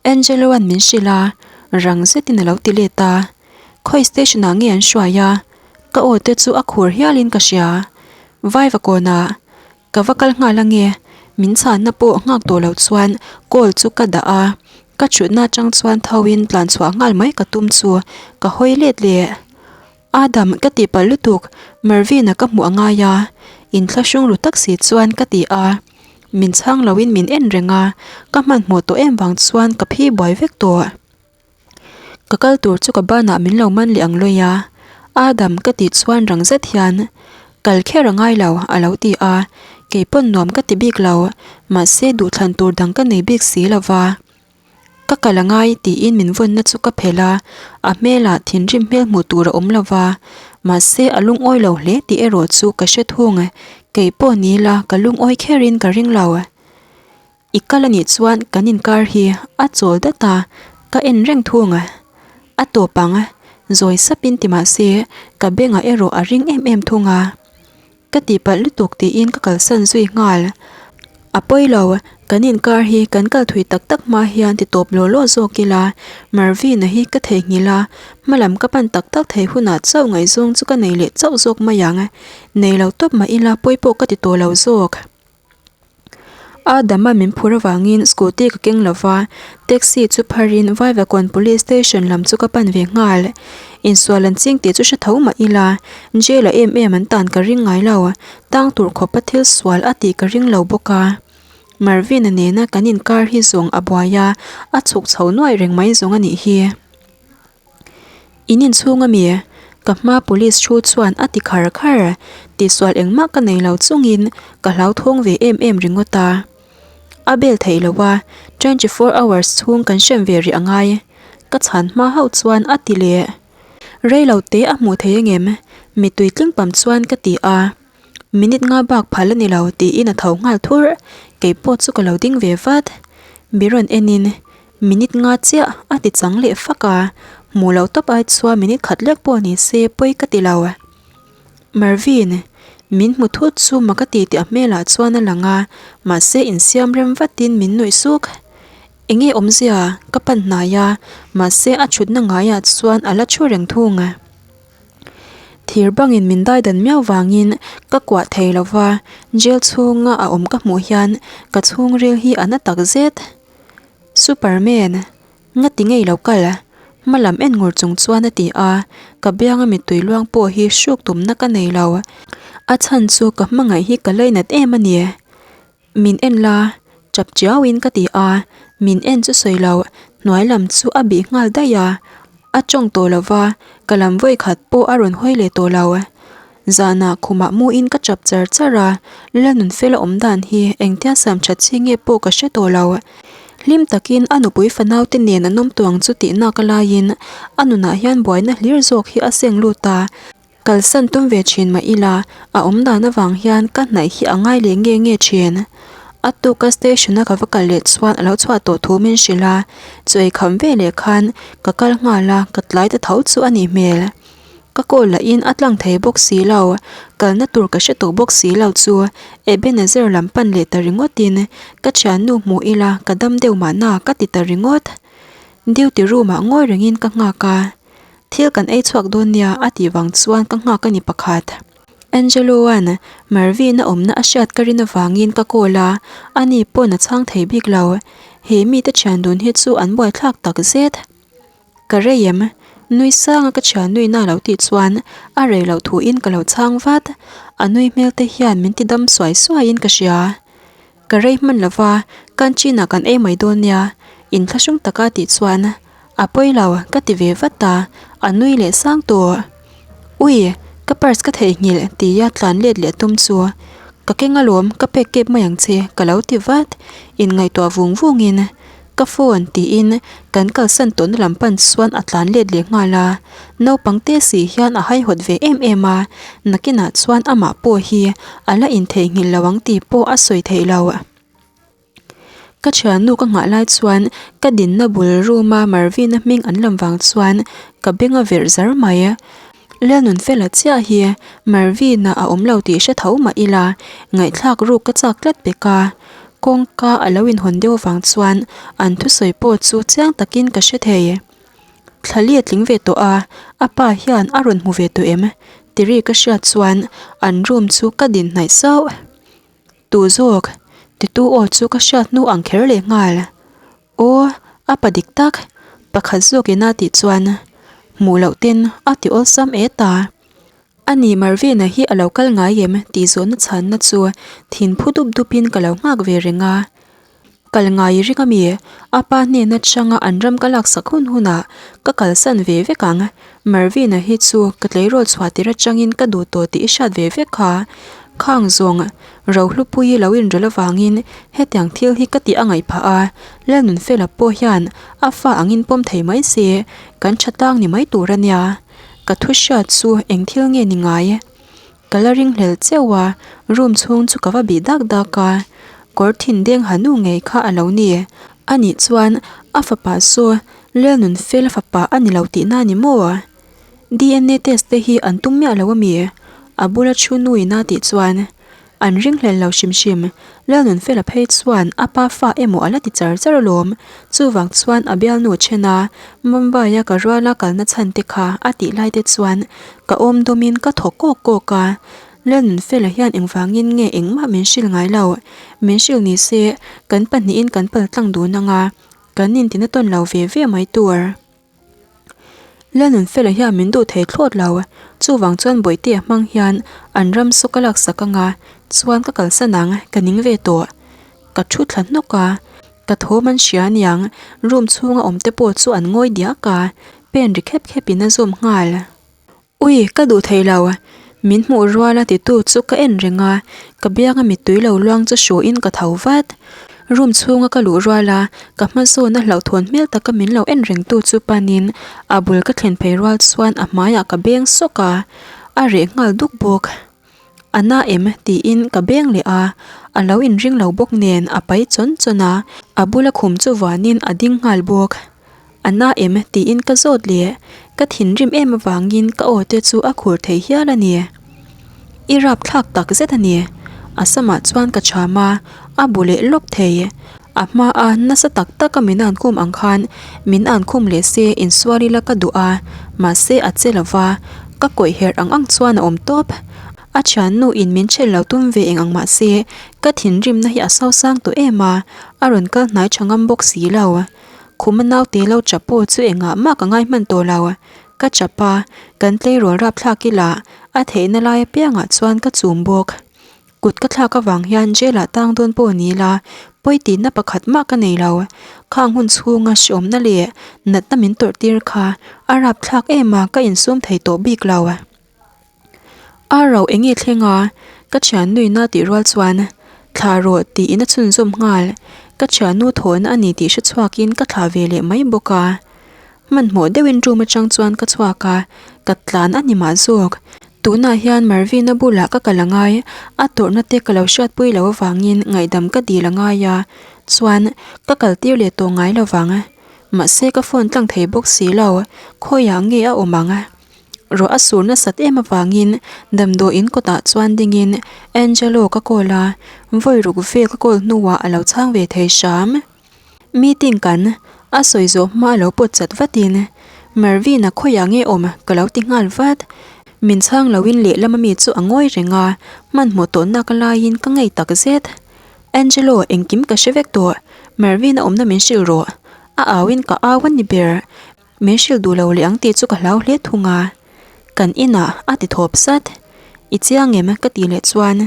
Angelo-a'n min hrilh a, rang zetin a lo ti let a. Khawi station-ah nge an hruai a? Ka aw te chu a khur hialin ka hria. Vaivakawnah. Ka va kal nghal ange, min chhanna pawh nghak tawh lo chuan call chu ka dah a, ka thutna atang chuan tho in tlan chhuah nghal mai ka tum chu ka hawi let leh. Adam ka tih palh lutuk, Mervin-a ka hmuh a ngai a, inthlahrung ru tak si chuan ka ti a, min chhang lo in min en reng a, ka hmanhmawh tawh em vang chuan ka phi buai vek tawh. Ka kal tur chu ka banah min lo man leh ang lawi a, Adam ka tih chuan rang zet hian kal kher a ngai lo a lo ti a, kei pawn nuam ka ti bik lo, mahse duhthlan tur dang ka nei bik si lo va. Ka kal a ngai tiin min vawnna chu ka phelh a, a hmelah thinrim hmel hmuh tur a awm lo va, mahse a lungawi lo hle tih erawh chu ka hre thung, kei pawh ni la ka lungawi kherin ka ring lo. I kal a nih chuan kan inkar hi a chawl dat a, ka en reng thung a. A tawp ang, zawi sapin ti mah se ka bengah erawh a ring em em thung a. Ka tihpalh lutuk tiin ka kalsan zui nghal. A pawi lo, kan inkar hi kan kal thui tak tak hma hian ti tawp law law zawk ila, Marvin-a hi ka theihnghilh a, hmalam ka pan tak tak thei hunah chauh ngaihzawng chu ka nei leh chauh zawk mai ang. Nei lo tawp mah ila pawi pawh ka ti tawh lo zawk. Adama min phur avangin scooty ka keng lova, taxi chu pharin Vaivakawn Police Station lam chu ka pan ve nghal. Insual an ching tih chu hre tho mah ila, jail ah em em an tan ka ring ngai lo, tang tur khawpa thil sual a tih ka ring lo bawk a. Marvin-a nena kan inkar hi zawng a buai a, a chhuk chho nuai reng mai zawng a nih hi. In inchhung a mi? Ka hma police thu chuan a ti khar khar. Tihsual engmah ka nei lo chungin ka hlauthawng ve em em ringawt a. A bel theih lo a, 24 hours chhung kan hrem ve rih a ngai. Ka chhan hma hauh chuan a ti leh. Rei lo te a hmuh thei angem? Mittui tling pam chuan ka ti a. Minute nga bak phal a ni lo tiin a tho nghal thurh. Kei pawh chu ka lo ding ve vat. Mi rawn enin minute nga chiah a ti chang leh fak a, hmuh loh tawp ai chuan minute khat lek pawh ni se pawi ka ti lo. Marvin, min hmu thut chu mak a ti tih a hmelah chuan a lang a, mahse insiam rem vatin min nuih suk. Enge awmzia ka pan hnai a, mahse a thutna ngaiah chuan a la thu reng thung. Thir bangin min daidan miau vangin ka kuah thei lo va, jail chhunga a awm ka hmuh hian ka chhungril hi a na tak zet. Superman, nga ti ngei lo kal? Hma lam en ngur chung chuan a ti a, ka bianga mittui luang pawh hi hruk tumna ka nei lo. A chhan chu ka hmangaih hi ka lainat em a ni. Min en la, chap chiauin ka ti a, min en chu sawi lo, hnuai lam chu a bih nghal daih a, a tawng tawh lo va, ka lam vawi khat pawh a rawn hawi leh tawh lo. Zanah khumah muin ka chap char char a, Lalnunfela awm dan hi engtia siam that chi nge pawh ka hre tawh lo. Hlim takin a nupui fanau te nen an awm tawh ang chu tih nak alaiin a nunah hian buaina hlir zawk hi a seng lut a, Kalsan tum ve thin mah ila, a awm dan avang hian ka hnaih hi a ngai leh nge nge thin. A tuka station a ka va kal leh chuan a lo chhuah tawh thu min hrilh a, chaw ei kham ve leh khan ka kal nghal a, ka tlai ta tho chu a nih hmel. Ka call lahin a tlang thei bawk si lo, kalna tur ka hre tawh bawk si lo chu Ebenezer lam pan leh ta ringawtin ka thiannu hmuh ila ka dam deuh mahna ka ti ta ringawt. Duty room ah ngawi rengin ka nghak a. Thil kan ei chhuak dawn nia a tih vang chuan ka nghak a ni pakhat. Angelo-a'n Marvin-a awmna a hriat ka rin avangin ka call a, ani pawn a chhang thei bik lo. He mite thian dun hi chu an buaithlak tak zet. Ka rei em? Nui sanga ka thian nuihna a lo tih chuan a rei loh thuin ka lo chhang vat. A nui hmel te hian min ti dam suai suaiin ka hria. Ka rei hman lo va, canteen ah kan ei mai dawn nia, inthlahrung taka tih chuan a pawi lo ka ti ve vat a, a nui leh sang tawh. Ui, ka purse ka theihnghilh tia tlan let leh tum chu ka keng alawm ka pek kep mai ang che ka lo ti vat, inngaihtuah vung vungin Ka phone tiin kan kalsan tawhna lam pan chuan a tlan let leh nghal a, naupang te si hian a haihawt ve em em a, nakinah chuan amah pawh hi a la intheihnghilh lo ang tih pawh a sawi theih lo. Ka thiannu ka nghah lai chuan ka dinna bul room a Marvin-a hming an lam vang chuan ka beng a verh zar mai. Lalnunfela chiah hi Marvin-a a awm lo tih hre tho mah ila ngaihthlak ruk ka chak tlat pek a. Kawngka a lo inhawn deuh avang chuan an thusawi pawh chu chiang takin ka hre thei. Thlali a tling ve tawh a, a pa hian a rawn hmu ve tawh em? Ti ri ka hriat chuan an room chu ka din hnaih sauh. Tu zawk? Titu aw chu ka hriat hnu ang kher leh nghal. Aw, a pa dik tak, pakhat zawkin a tih chuan hmuh loh ten a ti awlsam et a. Ani Marvin-a hi a lo kal ngai em tih zawhna chhanna chu thin phu dup dupin ka lo nghak ve reng a. Kal ngai ring ami, a pa hnen atanga an ram ka laksak hun hunah ka kalsan ve vek ang. Marvin-a hi chu ka tleirawl chhuah tir atangin ka duh tawh tih i hriat ve vek kha. Khang zawng Rohlupuii lo inrel avangin hetiang thil hi ka tih a ngaih phah a, Lalnunfela pawh hian a fa angin pawm thei mai se, kan tha tlang ni mai tur a nia. Ka thu hriat chu eng thil nge ni ngai? Ka la ringhlel cheuh a, room chhung chu ka va bih dak dak a. Kawr thin deng ha nu ngei kha a lo ni. Anih chuan a fapa saw Lalnunfela fapa a ni lo tihna a ni maw? Dna test te hi an tum miah lo a mi? A bula thu nuin a tih chuan an ringhlel lo hrim hrim. Lalnunfela phei chuan a pa fa emaw a la ti char char alawm. Chuvang chuan a bialnu then a, Mumbai a ka ruala kalna chhan te kha a tih lai te chuan ka awm dawmin ka thaw kawk kawk a. Lalnunfela hian engvangin nge engmah min hrilh ngai lo? Min hrilh ni se, kan pahnihin kan pal tlang dun ang a, kan intina tawn lo ve ve mai tur. Lalnunfela hian min duh thei thlawt lo, chuvang chuan Bawihtea hmang hian an ram saw ka laksak ang a, chuan ka kalsan ang, ka ning ve tawh. Ka thu thla hnawk a, ka thawm an hria aniang, room chhunga awm te pawh chu an ngawi diak a, pen ri khep khepin a zawm nghal. Ui, ka duh thei lo. Min hmuh ruala titu chu ka en reng a, ka bianga mittui lo luang chu hruin ka tho vat. Room chhunga ka luh ruala ka hma zawna hlauhthawn hmel taka min lo en rengtu chu panin a bul ka thlen phei rual chuan a hmaiah ka beng sawk a, a reh nghal duk bawk. A na em? tiin ka beng leh a, a lo inring lo bawk nen a pai chawn chawn a, a bula khum chu vanin a ding nghal bawk. A na em? tiin ka zawt leh, ka thinrim em avangin ka aw te chu a khur thei hial a ni. I rap thlak tak zet a ni. A samah chuan ka cham a, a bu leh lawp thei. A hma a nasa tak taka min an khum ang khan min an khum leh se insual ila ka duh a, mahse a che lova, ka kawih herh ang ang chuan a awm tawp. A thiannu in min ṭhelh lo tum ve eng ang mahse ka thinrimna hi a sosang tawh em a, a rawn kal hnai ṭha ngam bawk si lo. Khuma naute lo chap pawh chu engah mah ka ngai hman tawh lo. Ka chap a, kan tleirawl rapthlak ila a theihna lai apiangah chuan ka chum bawk. Kut ka thlak avang hian jail ah tang dawn pawh ni ila, pawi tihna pakhat mah ka nei lo. Khang hun chhunga hreawmna leh natna min tawrh tir kha a rapthlak em a, ka insum thei tawh bik lo. A ro eng nge thleng a? Ka thiannuina tih rual chuan thla rawh tiin a chhunzawm nghal. Ka thiannu thawhna a ni tih hre chhuakin ka thla ve leh mai bawk a. Hmanhmawh deuhin room atang chuan ka chhuak a, ka tlan a ni mah zawk. Tunah hian Marvin-a bulah ka kal a ngai, a tawrhna te ka lo hriatpui loh avangin ngaihdam ka dil a ngai a, chuan ka kal tir leh tawh ngai lo vang. Mahse ka phone tlang thei bawk si lo, khawiah nge a awm ang? Ruah a sur nasat em avangin damdawiin kawtah chuan dingin Angelo ka call a, vawi ruk vel ka call hnuah a lo chhang ve thei hram. Meeting kan a sawi zawh hma a lo pawt chat vatin Marvin-a khawiah nge awm ka lo ti nghal vat. Min chhang loin lehlam ami chu a ngawi reng a, hmanhmawh tawhnak laiin ka ngei takzet. Angelo engkim ka hre vek tawh, Marvin-a awmna min hrilh rawh. A auin ka au a ni ber. Min hrilh duh lo leh ang tih chu ka hlau hle thung a, kan inah a ti thawp sat. I chiang em? ka tih leh chuan,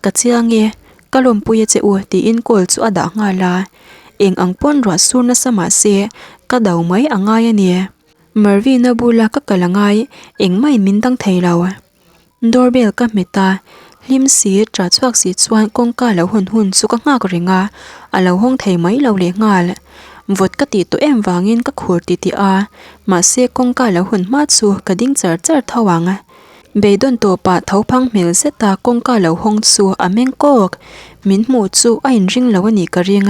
Ka chiang e, ka lawmpui a che u tiin call chu a dah nghal a. Eng ang pawn ruah sur nasa mah se ka do mai a ngai a ni. Marvin-a bula ka kal a ngai, engmah in min dang thei lo. Doorbell ka hmet a, hlim si, ṭah chhuak si chuan kawngka lo hawn hun chu ka nghak reng a, a lo hawng thei mai lo leh nghal. Vawt ka tih tawh em vangin ka khur ti tih a, mahse kawngka lo hawn hma chu ka ding char char tho ang. Beidawn tawpah tho phang hmel zeta kawngka lo hawng chu a meng kawk, min hmuh chu a inring lo a nih ka ring.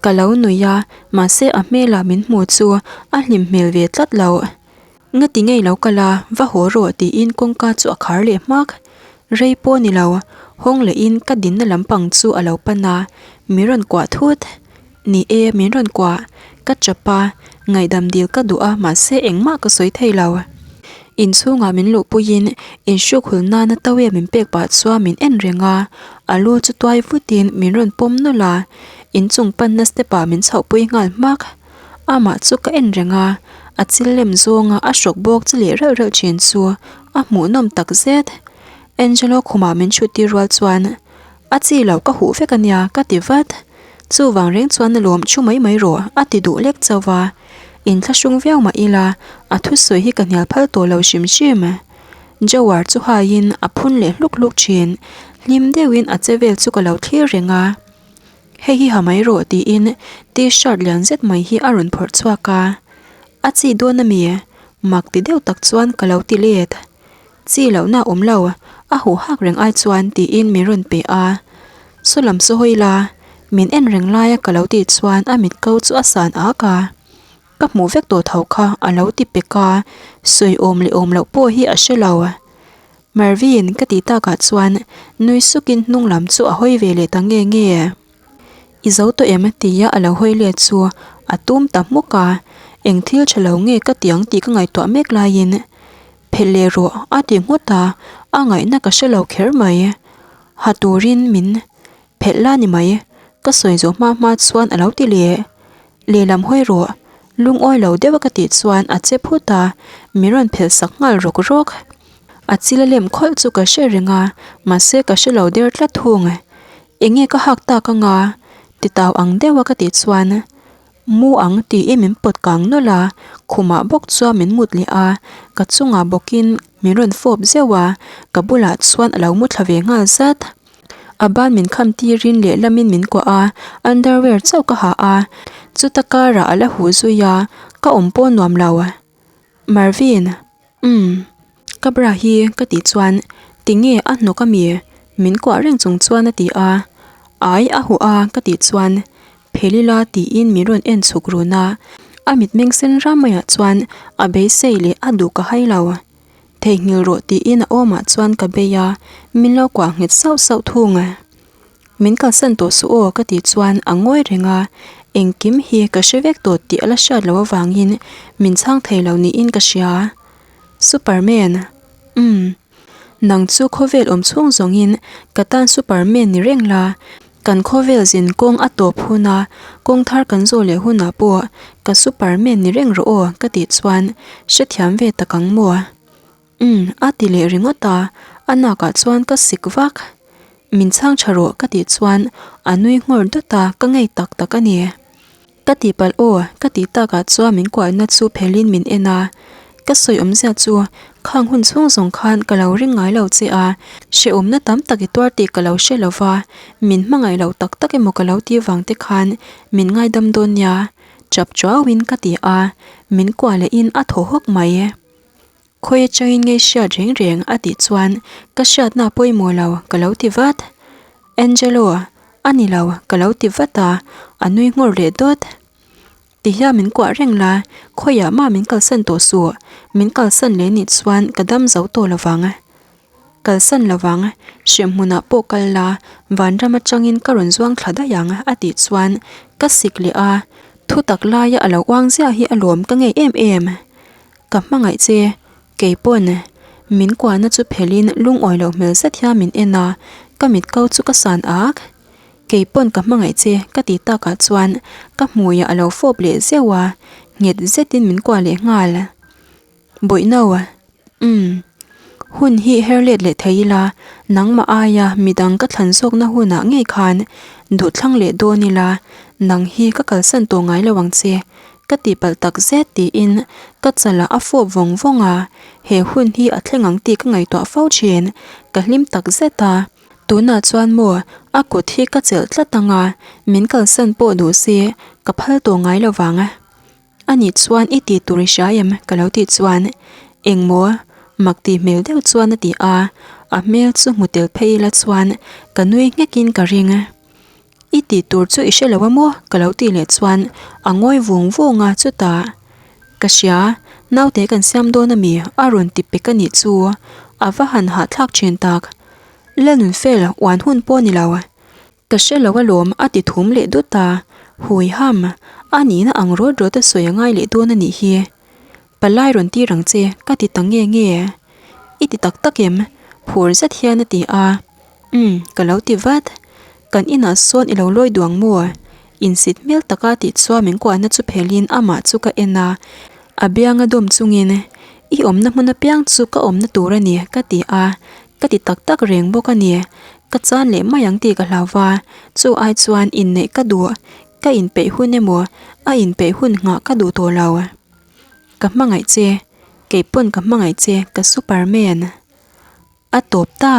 Ka lo nui a, mahse a hmelah min hmuh chu a hlim hmel ve tlat lo. Ngati ngei lo kal a, va haw rawh tiin kawngka chu a khar leh hmak. Rei pawh ni lo, hawng lehin ka dinna lampang chu a lo pan a, min rawn kuah thut. Ni e, min rawn kuah. Ka chap a, ngaihdam dil ka duh a, mahse engmah ka sawi thei lo. Inchhungah min luhpuiin inhruk hul nana tawia min pek pah chuan min en reng a, a lu chu tuai vutin min rawn pawm nawlh a, inchung panna step ah min chhohpui nghal hmak. Amah chu ka en reng a, a chil lem zawnga a hrawk bawk chi leh reuh reuh thin chu a hmuhnawm tak zet. Angelo khumah min chhut tir rual chuan, A chi lo ka huh vek ania ka ti vat. Chuvang reng chuan a lawm thu mai mai rawh a ti duh lek chauh a. Inthlahrung viau mah ila a thusawi hi ka hnial phal tawh lo hrim hrim. Jawar chu haiin a phun leh hluk hluk thin. Hlim deuhin a che vel chu ka lo thlir reng a. Hei hi ha mai rawh tiin t-shirt lian zet mai hi a rawn phawrh chhuak a, a chi dawn a mi? Mak ti deuh tak chuan ka lo ti let. Chi lohna a awm lo, a huh hak reng ai chuan tiin min rawn pe a. Saw lam saw hawi la, Min en reng laia ka lo tih chuan a mit ko chu a san ak a. Ka hmuh vek tawh tho kha a lo ti pek a, sawi awm leh awm loh pawh hi a hre lo. Marvin ka tih takah chuan nui sukin hnung lam chu a hawi ve leh ta nge nge. I zo tawh em? tia a lo hawi let chu a tum ta hmuk a, eng thil tha lo nge ka ti ang tih ka ngaihtuah mek laiin Phelh leh rawh a ti nghut a, a ngaihna ka hre lo kher mai. Ha turin min phelh la ni mai, ka sawi zawh hma hma chuan a lo ti leh. Lehlam hawi rawh, lungawi lo deuh a ka tih chuan a che phut a, min rawn phelh sak nghal rawk rawk. A chil a lem khawlh chu ka hre reng a, mahse ka hre lo der tlat thung. Enge ka hak tak anga? Titau ang deuh a ka tih chuan Mu ang tiin min pawt kang nawlh a, khumah bawk chuan min mut leh a, ka chungah bawkin min rawn fawp zeuh a, ka bulah chuan a lo mu thla ve nghal zat. A ban min kham tirin lehlamin min kuah a, underwear chauh ka ha a, chuta karah a la huh zui a, ka awm pawh nuam lo. Marvin. Umm. Ka bra hi ka tih chuan tinge a hnawk ami? Min kuah reng chung chuan a ti a. Ai a huh a ka tih chuan Phelila tiin min rawn en chhuk run a. A mitmeng sen ram maiah chuan a beisei leh a duh ka hai lo. Theihnghilh rawh tiin a awmah chuan ka bei a, min lo kuah nghet sauh sauh thung. Min kalsan tawh suh aw ka tih chuan a ngawi reng a, engkim hi ka hre vek tawh tih a la hriat loh avangin min chhang thei lo niin ka hria. Superman. Umm. Nang chu khawvel awm chhung zawngin ka tan Superman ni reng la, kan khawvel zin kawng a tawp huna kawng thar kan zawh leh hunah pawh ka Superman ni reng rawh aw ka tih chuan hrethiam ve tak ang maw? Umm, a ti leh ringawt a, a nakah chuan ka sik vak. Min chhang tha rawh ka tih chuan a nui nghawr dawt a, ka ngei tak tak a ni. Ka tihpalh aw, ka tih takah chuan min kuahna chu phelhin min en a. Ka sawi awmzia chu khang hun chhung zawng khan ka lo ring ngai lo che a, hrehawmna tam tak i tuar tih ka lo hre lo va, min hmangaih loh tak tak emaw ka lo tih vang te khan min ngaidam dawn nia, chap chuauin ka ti a, min kuah lehin a thaw hawk mai. Khawi atangin ngei hriat reng reng a tih chuan ka hriatna pawimawh lo ka lo ti vat. Angelo, a ni lo ka lo ti vat a, a nui nghawr leh dawt. Tihian min kuah reng la, khawiah mah min kalsan tawh suh, min kalsan leh nih chuan ka dam zo tawh lovang. Kalsan lovang, hremhmunah pawh kal la, vanram atangin ka rawn zuang thla daih ang a tih chuan ka sik leh a, thutak laia a lo uang ziah hi a lawm ka ngei em em. Ka hmangaih che, kei pawn min kuahna chu phelhin lungawi loh hmel zet hian min en a, ka mit ko chu ka san ak. Kei pawn ka hmangaih che ka tih takah chuan ka hmuiah a lo fawp leh zeuh a, nghet zetin min kuah leh nghal. Bawihno, umm. Hun hi her let leh thei ila, nangmah aia midang ka thlan zawkna hunah ngei khan duhthlang leh dawn ila, nang hi ka kalsan tawh ngai lo ang che. Ka tihpalh tak zet tiin ka chalah a fawp vawng vawng a, he hun hi a thleng ang tih ka ngaihtuah fo thin, ka hlim tak zet a. Tunah chuan maw a kut hi ka chelh tlat ang a, min kalsan pawh duh se ka phal tawh ngai lo vang. A nih chuan i tih tur i hria em? ka lo tih chuan engmaw mak tih hmel deuh chuan a ti a, a hmel chu hmu tel phei ila chuan ka nui nghekin ka ring. I tih tur chu i hre lo a maw? ka lo tih leh chuan a ngawi vung vung a, chutah, Ka hria, naute kan siam dawn a mi? a rawn ti pek a nih chu, a va han hahthlak thin tak. Lalnunfel, uan hun pawh a ni lo. Ka hre lo alawm a ti thum leh dut a, hui ham, a nihna ang rawt rawt a sawi a ngai leh dawn a nih hi. Palai rawn tir ang che, ka ti ta nge nge. I ti tak tak em? Phur zet hian a ti a. Umm, ka lo ti vat. Kan inah sawn i lo lawi duang maw? Insit hmel taka tih chuan min kuahna chu phelhin amah chu ka en a. A bianga dawm chungin, I awmna hmun apiang chu ka awmna tur a ni, ka ti a. Ka ti tak tak reng bawk a ni. Ka chan leh mai ang tih ka hlau va, chu ai chuan inneih ka duh. Ka inpeih hun emaw, a inpeih hun nghah ka duh tawh lo. Ka hmangaih che, kei pawn ka hmangaih che, ka Superman. A tawp ta.